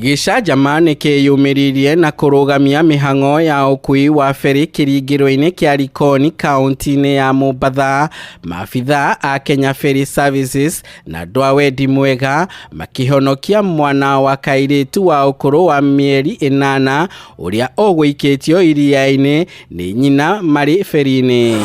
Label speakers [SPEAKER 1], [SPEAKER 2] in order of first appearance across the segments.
[SPEAKER 1] Gĩcanjama nĩ kĩyumĩririe na kũrũgamia mĩhang'o ya ũkui wa ferry kĩringĩro-inĩ kĩa Likoni kaunti-inĩ ya Mombatha. Maabithaa a Kenya Ferry Services na andũ a wendi mwega makĩhonokia mwana wa kairĩtu wa ũkũrũ wa mĩeri 8 ũrĩa ũgũikĩtio iria-inĩ nĩ nyina marĩ ferry-inĩ.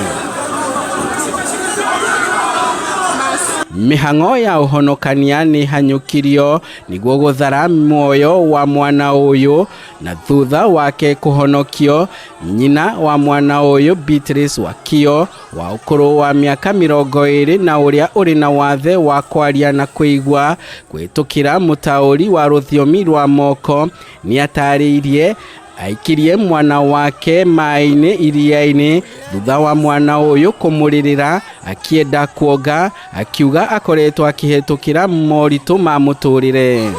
[SPEAKER 1] Mĩhang'o ya ũhonokania nĩ hanyũkirio nĩguo gũthara muoyo wa mwana ũyũ, na thutha wake kũhonokio, nyina wa mwana ũyũ Beatrice Wakio wa ũkũrũ wa mĩaka 20 na ũrĩa ũrĩ na wathe wa kwaria na kũigua kũhĩtũkĩra mũtaũri wa rũthiomi rwa moko nĩatarĩirie aikirie mwana wake maĩ-inĩ iria-inĩ thutha wa mwana ũyũ kũmũrĩrĩra akĩenda kuonga, akiuga akoretwo akĩhĩtũkĩra moritũ ma mũtũrĩre.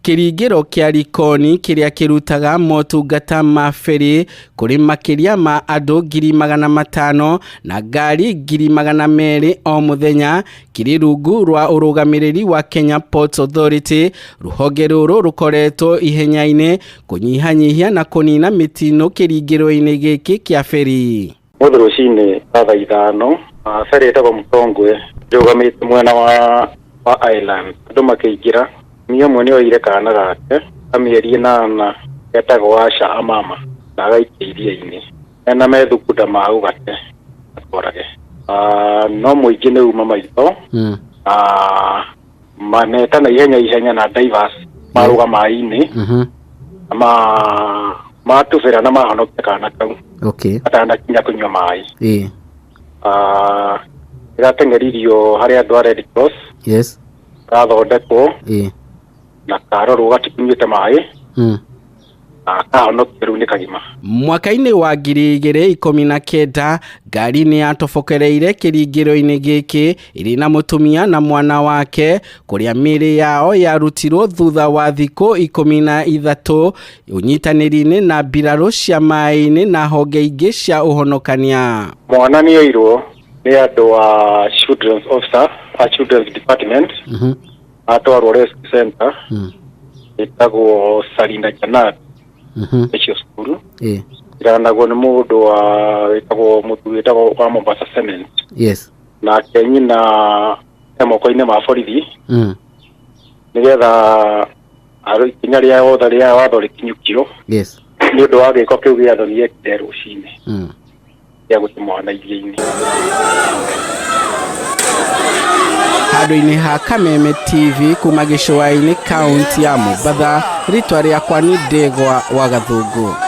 [SPEAKER 1] Kĩringĩro kĩa Likoni kĩrĩa kĩrutaga motungata ma ferry kũrĩ makĩria ma andũ 500,000 na ngari 200,000 o mũthenya kĩrĩ rungu rwa ũrũgamĩrĩri wa Kenya Ports Authority. Rũhonge rũrũ rũkoretwo ihenya-inĩ kũnyihanyihia na kũnina mĩtino kĩringĩro-inĩ gĩkĩ kĩa ferry.
[SPEAKER 2] Mũthĩ rũcinĩ thaa 5:00, ferry ĩtagwo Mtongwe ĩrũgamĩte mwena wa Island, andũ makĩingĩra. Mũtumia ũmwe nĩ oire kana gake ka mĩeri 8 getagwo Asha Amama na agaikia iria-inĩ mena methugunda ma gũgate akorage. No mũingĩ nĩ uma maitho na meta na ihenya ihenya na divers marũga maĩ-inĩ na matubĩra na mahonokia kana kau gatanakinya kũnyua maĩ. Ĩrateng'eririo harĩ andũ a Red Cross. Gathondekwo na karorwo gatikunyĩte maĩ na kahonokio rĩu nĩ kagima.
[SPEAKER 1] Mwaka-inĩ wa 2019 ngari nĩ yatobokereire kĩringĩro-inĩ gĩkĩ ĩrĩ na mũtumia na mwana wake kũrĩa mĩĩrĩ yao yarutirwo thutha wa thikũ 13 ũnyitanĩri-inĩ na mbirarũ cia maĩ-inĩ na honge ingĩ cia ũhonokania.
[SPEAKER 2] Mwana nĩ oirwo nĩ andũ a children's officer a children's department atwarwo rescue center ĩtagwo Sarina Janat icio cukuru iranagwo nĩ mũndũ wa wĩtagwo mũthuri wĩtagwo wa Mombasa Cement. Nake nyina e moko-inĩ ma borithi nĩgetha ikinya rĩa wothe rĩa watho rĩkinyũkio nĩ ũndũ wa gĩko kĩu gĩa thoni ekire rũcinĩ gĩa gũte mwana iria-inĩ.
[SPEAKER 1] Handũ-inĩ ha Kameme TV kuma gĩcũa-inĩ kaunti ya Mombatha, rĩtwa rĩakwa nĩ Ndegwa wa Gathũngũ.